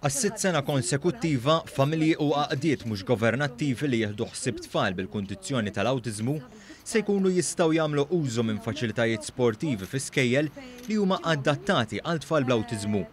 Għas-sitt sena konsekuttiva, familji u għaqdiet mhux governattivi li jieħdu ħsieb tfal bil-kundizzjoni tal-awtiżmu se jkunu jistgħu jagħmlu użu minn faċilitajiet sportivi fi skejjel li huma adattati għal tfal bl-awtiżmu.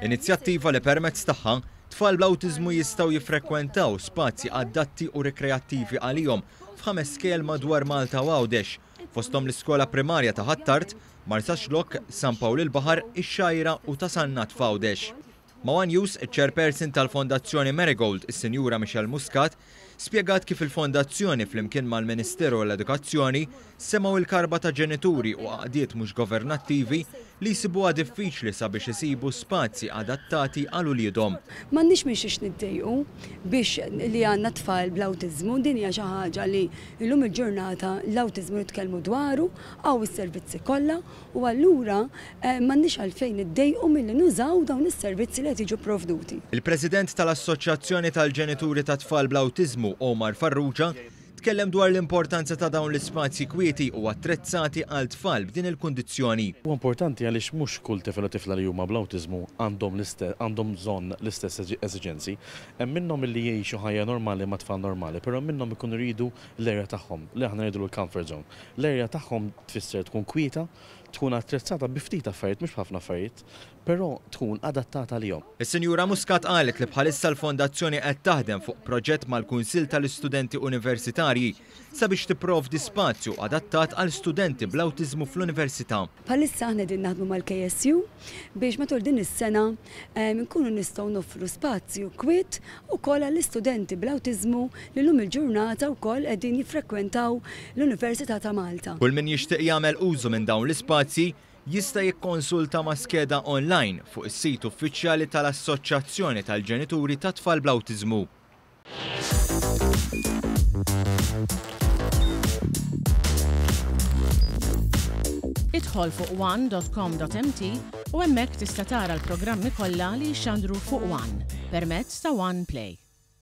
Inizjattiva li permezz tagħha, tfal bl-awtiżmu jistgħu jiffrekwentaw spazji adatti u rikreattivi għalihom f'ħames skejjel madwar Malta u Għawdex, fosthom l-iskola primarja ta' Ħ'Attard, Marsaxlokk, San Pawl il-Baħar, ix-Xgħajra u ta' Sannat f'Għawdex. Ma' one News, iċ-Chairperson tal-Fondazzjoni Marigold, is-Sinjura Michelle Muscat, spjegat kif il-Fondazzjoni flimkien mal-Ministeru għall-Edukazzjoni semgħu l-karba ta' ġenituri u għaqdiet mhux governattivi li jsibuha diffiċli sabiex isibu spazji adattati għal uliedhom. M'għandniex minn xiex niddejqu biex li għandna tfal bl-awtiżmu, din hija xi ħaġa li llum il-ġurnata l-awtiżmu nitkellmu dwaru, hawn is-servizzi kollha u allura m'għandniex għalfejn niddejqu milli nużaw dawn is-servizzi li qed jiġu pprovduti. Il-President tal-Assoċjazzjoni tal-Ġenituri ta' Tfal bl-Awtiżmu, Omar Farrugia, Tkellem dwar l-importanza ta' dawn l-ispazji kwieti u attrezzati għal tfal b'din il-kundizzjoni. Huwa importanti għaliex mhux kull tifel u tifla li huma bl-awtiżmu għandhom għandhom bżonn l-istess eżiġenzi. Hemm minnhom li jgħixu ħajja normali ma' tfal normali, però hemm minnhom ikunu jridu l-area tagħhom, li aħna ngħidulu l-comfort zone. L-area tagħhom tfisser tkun kwieta, tkun attrezzata bi ftit affarijiet, mhux b'ħafna affarijiet, però tkun adattata għalihom. Is-Sinjura Muscat qalet li bħalissa l-Fondazzjoni qed taħdem fuq proġett mal-Kunsill tal-Istudenti Universitarji sabiex tipprovdi spazju adattat għal studenti bl-awtiżmu fl-Università. Bħalissa aħna qegħdin naħdmu mal-KSU biex matul din is-sena nkunu nistgħu noffru spazju kwiet ukoll għall-istudenti bl-awtiżmu li llum il-ġurnata wkoll qegħdin jiffrekwentaw l-Università ta' Malta. Kull min jixtieq jagħmel użu minn dawn l-ispazji jista' jikkonsulta ma' skeda online fuq is-sit uffiċjali tal-Assoċjazzjoni tal-Ġenituri ta' Tfal bl-Awtiżmu. Idħol fuq one dot com dot mt u hemmhekk tista' tara l-programmi kollha li jixxandru fuq one permezz ta' One Play.